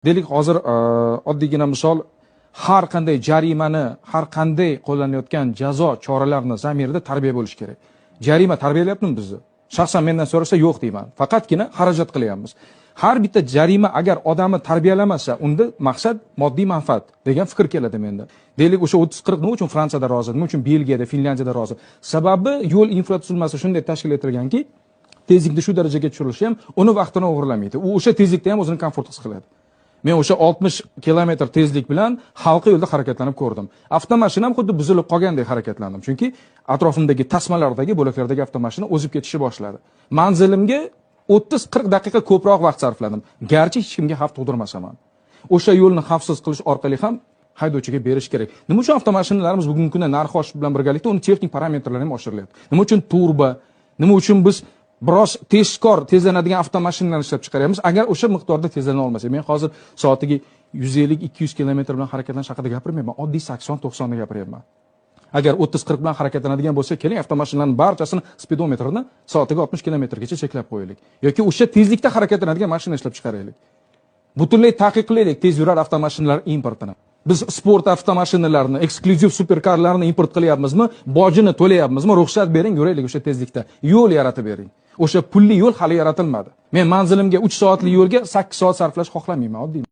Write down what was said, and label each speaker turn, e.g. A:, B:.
A: Deylik, hozir oddiygina misol, har qanday jarimani, har qanday qo'llanayotgan jazo choralarini zamirida tarbiya bo'lishi kerak. Jarima tarbiyalayaptimi bizni? Shaxsan mendan so'rasa, yo'q deyman. Faqatgina xarajat qilyapmiz. Har bitta jarima agar odamni tarbiyalamasa, unda maqsad moddiy manfaat degan fikr keladi menda. Deylik, o'sha 30-40 nima uchun Fransiyada rozi, nima uchun Belgiyada, Finlyandiyada rozi? Sababi yo'l infratuzilmasi shunday tashkil etilganki, tezlikni shu darajaga tushirilishi ham uni vaqtini o'g'irlamaydi. U o'sha tezlikda ham o'zini komfort his qiladi. Men o'sha 60 kilometr tezlik bilan halqa yo'lda harakatlanib ko'rdim. Avtomashinam xuddi buzilib qolgandek harakatlandim. Chunki atrofimdagi tasmalardagi, bo'laklardagi avtomashina o'zib ketishni boshladi. Manzilimga 30-40 daqiqa ko'proq vaqt sarfladim. Garchi hech kimga xavf tug'dirmasam ham. O'sha yo'lni xavfsiz qilish orqali ham haydovchiga berish kerak. Nima uchun avtomashinalarimiz bugungi kunda narxi oshib bilan birgalikda uni texnik parametrlari ham oshirilyapti? Nima uchun turbo? Nima uchun biz biroz tezkor tezlanadigan avtomashinalarni ishlab chiqaryapmiz? Agar o'sha miqdorda tezlana olmasak, men hozir soatiga 150-200 kilometr bilan harakatlanish haqida gapirmayman, oddiy 80-90 ni gapiryapman. Agar 30-40 bilan harakatlanadigan bo'lsa, keling, avtomashinalarning barchasini spidometrini soatiga 60 kilometrgacha cheklab qo'yaylik yoki o'sha tezlikda harakatlanadigan mashina ishlab chiqaraylik. Butunlay taqiqlaylik tez yurar avtomashinalar importini. Biz sport avtomashinalarini, eksklyuziv superkarlarni import qilyapmizmi? Bojini to'layapmizmi? Ruxsat bering, yuraylik o'sha tezlikda. Yo'l yaratib bering. O'sha pulli yo'l hali yaratilmadi. Men manzilimga 3 soatlik yo'lga 8 soat sarflash xohlamayman, oddiy.